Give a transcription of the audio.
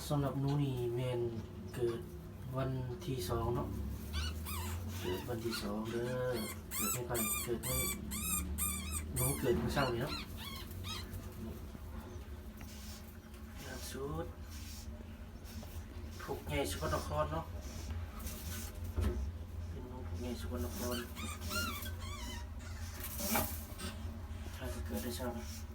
ສຳລັບໜູນີ້ແມ່ນເກີດວັນທີສອງເນາະ ເກີດວັນທີສອງເດີ. ເກີດໃນໃຜ? ເກີດໃນ ໜູເກີດມື້ເຊົ້ານີ້ເນາະ. ລ່າສຸດ ພຸກໃຫຍ່ສະກອນນະຄອນເນາະ ເປັນໜູພຸກໃຫຍ່ສະກອນນະຄອນ ຖ້າຈະເກີດໄດ້ຊ້ຳ.